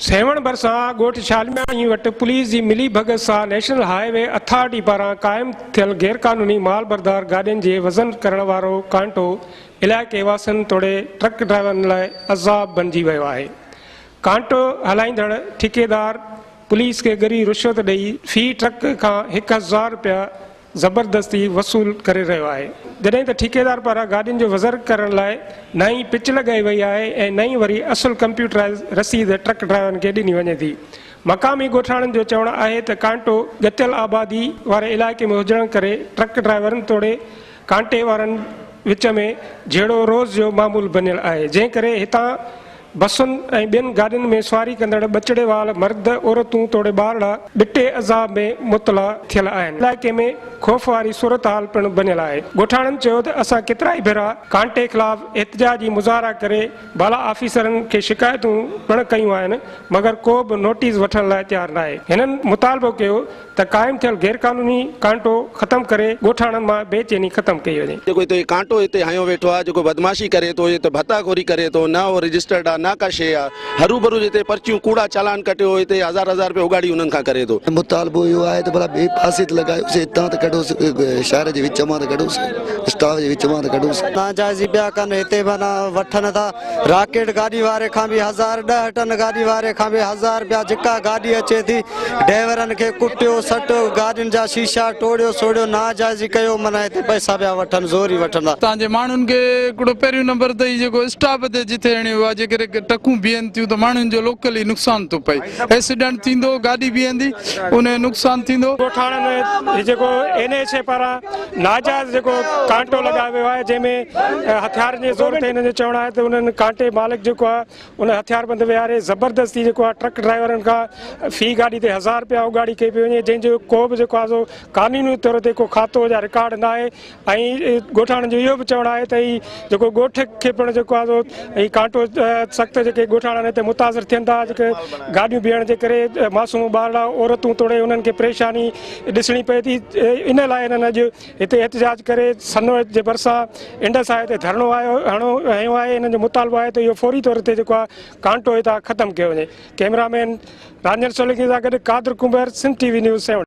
سيوهڻ ڀرسان ڳوٺ شالمياڻي وٽ پوليس جي ملي ڀڳت سان نيشنل هاء وي اٿارٽي پاران قائم ٿيل غيرقانوني مال بردار گاڏين جي وزن ڪرڻ وارو ڪانٽو علائقي واسين توڙي ٽرڪ ڊرائيورن لاء عذاب بنجي ويو آهي. ڪانٽو هلائيندڙ ٺيڪيدار پوليس کي ڳري رشوت ڏئي في ٽرڪ کان 1000 رپيا زبردستي وصول ڪري رهيو آهي، جڏهن ته ٺيڪيدار پاران گاڏين جو وزن ڪرڻ لاء نه ئي پچ لڳائي وئي آهي ۽ نه ئي وري اصل ڪمپيوٽرائيز رسيد ٽرڪ ڊرائيورن کي ڏني وڃي ٿي. مقامي ڳوٺاڻن جو چوڻ آهي ته ڪانٽو ڳتيل آبادي واري علائقي ۾ هجڻ ڪري ٽرڪ ڊرائيورن توڙي ڪانٽي وارن وچ ۾ جهيڙو روز جو معمول بنيل آهي، جنهن ڪري هتان بسن ۽ ٻين گاڏين ۾ سواري ڪندڙ ٻچڙي وال مرد، عورتون توڙي ٻارڙا ٻٽي عذاب ۾ مبتلا ٿيل آهن. علائقي ۾ خوف واري صورتحال پڻ بنيل آهي. ڳوٺاڻن چيو ته اسان ڪيترائي ڀيرا ڪانٽي خلاف احتجاجي مظاهرا ڪري بالا آفيسرن کي شڪايتون پڻ ڪيون آهن مگر ڪو به نوٽيس وٺڻ لاء تيار ناهي. هنن مطالبو ڪيو ته قائم ٿيل غيرقانوني ڪانٽو ختم ڪري ڳوٺاڻن مان بي چيني ختم ڪئي وڃي. جيڪو هتي ڪانٽو هتي هنيو ويٺو آهي جيڪو بدمعاشي ڪري ٿو هتي ڀتا خوري ڪري ٿو نه هو رجسٽرڊ آهي نه ڪا شيء آهي هروڀرو هتي پرچيون ڪوڙا چالان ڪٽيو هتي هزار هزار رپيا اڳاڙي انهن کان ڪري ٿو. مطالبو اهو آهي ته ڀلا ٻئي پاسي ته لڳايوس هتان ته ڪڍوس شهر جي وچ مان ته ڪڍوس اسٽاف جي وچ مان ته ڪڍوس. ناجائزي پيا ڪن هتي معنيٰ وٺن ٿا راڪيٽ گاڏي واري کان به هزار 10 ٽن گاڏي واري کان به هزار رپيا جيڪا گاڏي اچي ٿي ڊرائيورن کي ڪٽيو سٽيو گاڏين جا شيشا ٽوڙيو سوڙيو ناجائزي ڪيو معنيٰ هتي پئسا پيا وٺن زوري وٺن ٿا. هتان جي ماڻهن کي هڪڙو پهريون نمبر ته هي جيڪو اسٽاپ تي جٿي هڻيو ويو آهي جيڪڏهن ٽرڪون بيهن ٿيون ته ماڻهن جو لوڪل ئي نقصان ٿو پئي ايڪسيڊنٽ ٿيندو گاڏي بيهندي ان جو نقصان ٿيندو. ڳوٺاڻن هي جيڪو اين ايڇ اي پاران ناجائز جيڪو ڪانٽو لڳايو ويو آهي جنهن ۾ هٿيارن جي زور تي هنن جو چوڻ آهي ته انهن ڪانٽي مالڪ جيڪو آهي ان هٿياربند ويهاري زبردستي جيڪو آهي ٽرڪ ڊرائيورن کان في گاڏي تي 1000 رپيا اڳاڙي ڪئي پئي وڃي جنهن جو ڪو به جيڪو آهي سو قانوني طور تي ڪو کاتو يا رڪارڊ نه آهي ۽ ڳوٺاڻن جو اهو به چوڻ آهي ته هي جيڪو ڳوٺ کي پڻ جيڪو آهي سو هي ڪانٽو سخت جيڪي ڳوٺاڻا هتي متاثر ٿين ٿا جيڪي گاڏيون بيهڻ جي ڪري معصوم ٻارڙا عورتون توڙي انهن کي پريشاني ڏسڻي پئي ٿي ان لاء هنن اڄ هتي احتجاج ڪري سنو جي ڀرسان انڊس هاء تي ڌرڻو آيو هڻو هنيو آهي انهن جو مطالبو آهي ته اهو فوري طور تي جيڪو آهي ڪانٽو هتان ختم ڪيو وڃي ڪئميرا مين رانجهن سولنگي سان گڏ Qadir Kumbhar, Sindh T V news, Sehwan.